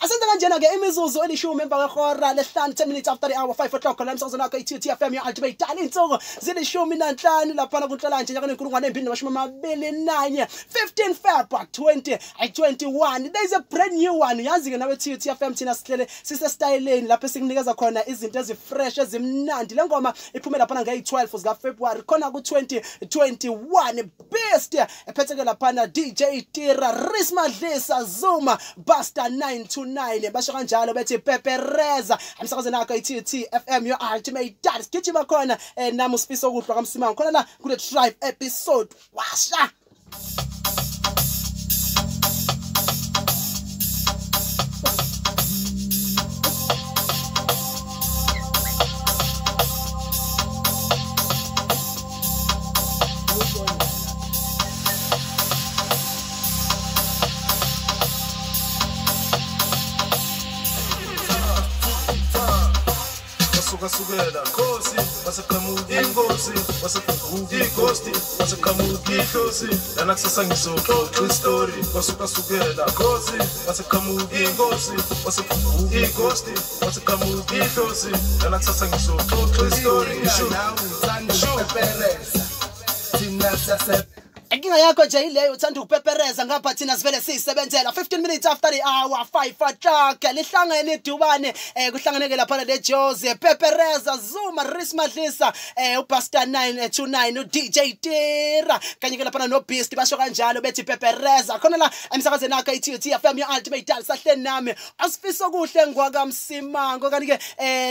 Asenza kanjena ke imizuzu 10 emva kwehora lesihlanu, 10 minutes after the hour 5 o'clock la emsakazweni wakho iTUT FM your ultimate dial. Insuku zili-15 laphana kunhlolanje nyaka 2021, 15 February 2021. There is a brand new one. Yazi ke nawe TUT FM thina sihlele sisestyleni lapho esikunikeza khona izinto ezifresh ezimnandi. Le ngoma iphume laphana nge-12 zika February khona ku 2021. Best ephetheke laphana DJ Tira, Risma Dlisa, Zuma, Buster 929. Basho kanjalo bethi Pepereza. Emsakazweni wakho iTUT FM your ultimate dial. Gijima khona nami uSifiso Kuhle kaMsimango khona la kule Drive episode. Washa. Sukela khosi waseqhamuka inkosi waseqhamuka ighosti waseqhamuka ihlosi lana kusasa ngizoxoxa istory wasuka sukela khosi waseqhamuka inkosi waseqhamuka ighosti waseqhamuka ihlosi lana kusasa ngizoxoxa istory. Inkinga yakho nje ileyo, uthanda ukupepereza ngapha thina sivele siyisebenzela. 15 minutes after the hour 5 o'clock lihlangene idubane, kuhlanganeke lapha le Jozi, Pepereza, Zuma, Risma Dlisa, uBuster 929, uDJ Tira kanye ke lapha no Beast. Basho kanjalo bethi Pepereza khona la emsakazweni wakho iTUT FM your ultimate dial. Sahleni nami Asifiso Kuhle ngwakaMsimango. Kanti ke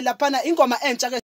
laphana ingoma entsha ke